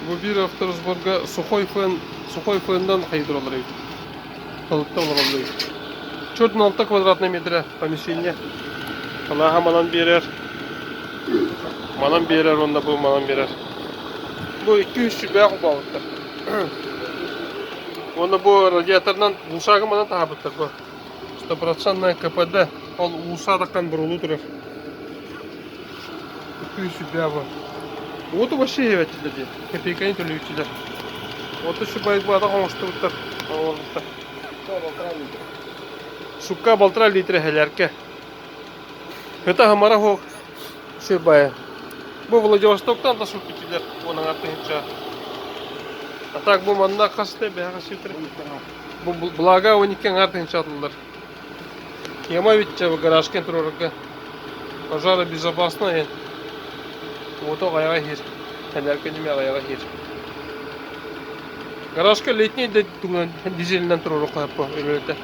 Бу биир авторсборга сухой фен, сухой феннан хайдыралар эбит. Халытта олороллор эбит. 4,6 квадратный метра помещение. Алааһа манан биэрэр. Манан биэрэр уонна бу манан биэрэр. Бу 200 сүбээх убаабыттар. Уонна бу радиаторынан глушагы манан таһаабыттар бу. Стопроцентное КПД. Ол уулусса бурулуу турар. 200 бу. Уоту вообще иһэбэттилэр дии. Копейканы төлүүчүлэр. Уоту шубайбата оҥостубуттар. Оҥорбуттар. Сукка полтора литра хэлэркэ. Это хамара хуох шибая. Бу Владивостоктан да суппитилер уонаңар тыһынча. А так бу манна хасты бэһэ хасытыр. Бу благо 12 аңар тыһынча атыллар. Тема ведь гаражка турарга пожаробезопасная. Уоту аҕайаҕа иһир. Тэлээркэ ньимэ аҕайаҕа иһир. Гаражка летний да тугунан дизелинэн туруору хаһаппа үлэлэтэ.